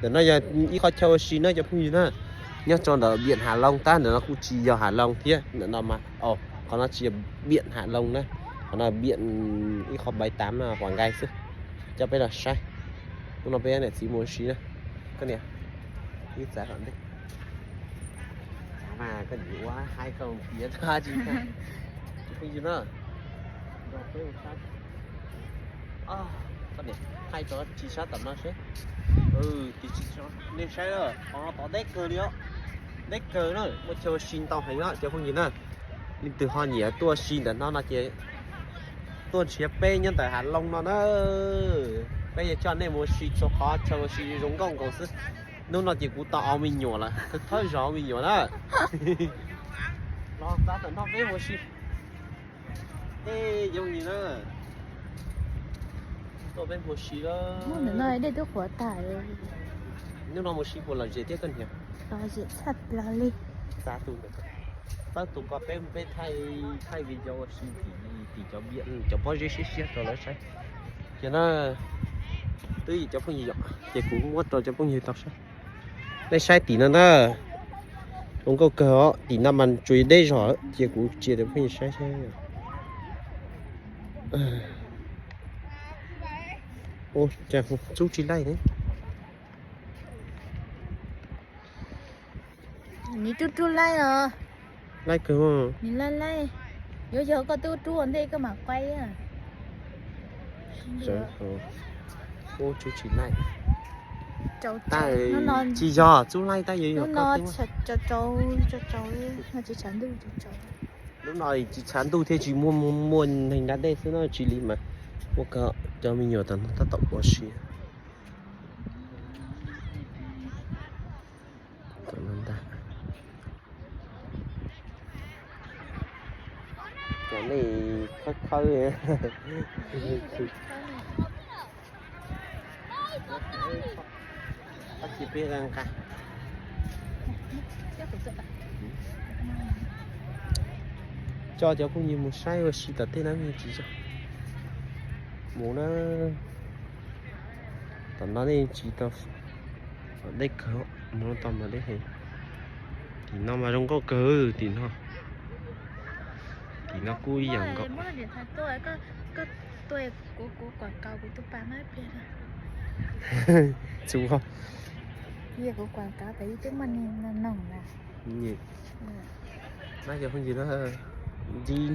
Ntawm no yog ib qho chaw ua si na cov phooj ywg na. Nyob rau ntawm Viam Hav Loos tab, ntawm no kuj tsis yog Hav Loos thiab, ntawm no mas, qhov no tsis yog Viam Hav Loos na, qhov no Viam, ib qho Baiv Tav no, Huam Nkais xwb. Coj peb los saib, hnub no peb niam txiv mus ua si na. Koj niam, ib txav kom ntej. Txav mas koj niam ua haib koj piav tag tsis tag. Cov phooj ywg na, nrog peb mus saib. Koj niam, haib rov tsis sab tom no seb. Nej saib na, qhov no tod deb kawg li os. Deb kawg na, muaj chaw ua si ntau heev na cov phooj ywg na. Leej twg ho nyiam tuaj ua si ntawm no no ces tuaj nrhiav peb nyob ntawm Hav Loos no na. Peb yuav coj nej mus ua si txhua qhov, chaw ua si zoo nkauj nkaus xwb. Hnub no ces kuv tau ua me nyuam lawm, thawj zaug ua me nyuam na. Los txav tom no peb mus ua si. Tej yooj yim na, tuaj peb mus ua si lawm. Ntawm no dej twb qhuav tas. Hnub no mus ua si puas lom zem thiab koj niam? Lom zem tshaj plaws li. Txav tus ntawd, txav tus ko peb, peb thaij, thaij video ua si tim, tim cov viam, cov pob zeb siab siab rau lawv saib. Ces na, twb yog cov phooj ywg yom, ces kuv muab rau cov phooj ywg tau saib. Nej saib tim no na, zoo nkauj kawg os, tim no mas tsuas yog deb zog, ces kuv tsis tau phooj ywg saib saib. Ua cas tsub tsis laij ne? Nws rub rub laij os. Laij kawg. Nws laij laij. Yuav yog koj twb rub ua ntej koj mam quay. Ua tsub tsis laij. Tab tsis yog tsub laij tab, yuav yog koj twb. Tsaus tsaus, no tsis tshav ntuj tsaus tsaus. Lub no tsis tshav ntuj thiab tsis muaj, muaj neeg da dej xwb no tsis li mas. Ua kawg, cov me nyuam tam no tab tom ua si. Tam no ntag. Cov nej khawb khawb. Tab sis peb nqa nqa. Coj cov phooj ywg mus saib ua si tom tej na, tsis tso mus na. Tom no nej tsis tau, deb kawg, mus tau mas deb heev. Tim no mas zoo nkauj kawg tim no. Tim no kuj ib yam nkaus. Txus. Nab cov phooj ywg na, ntsib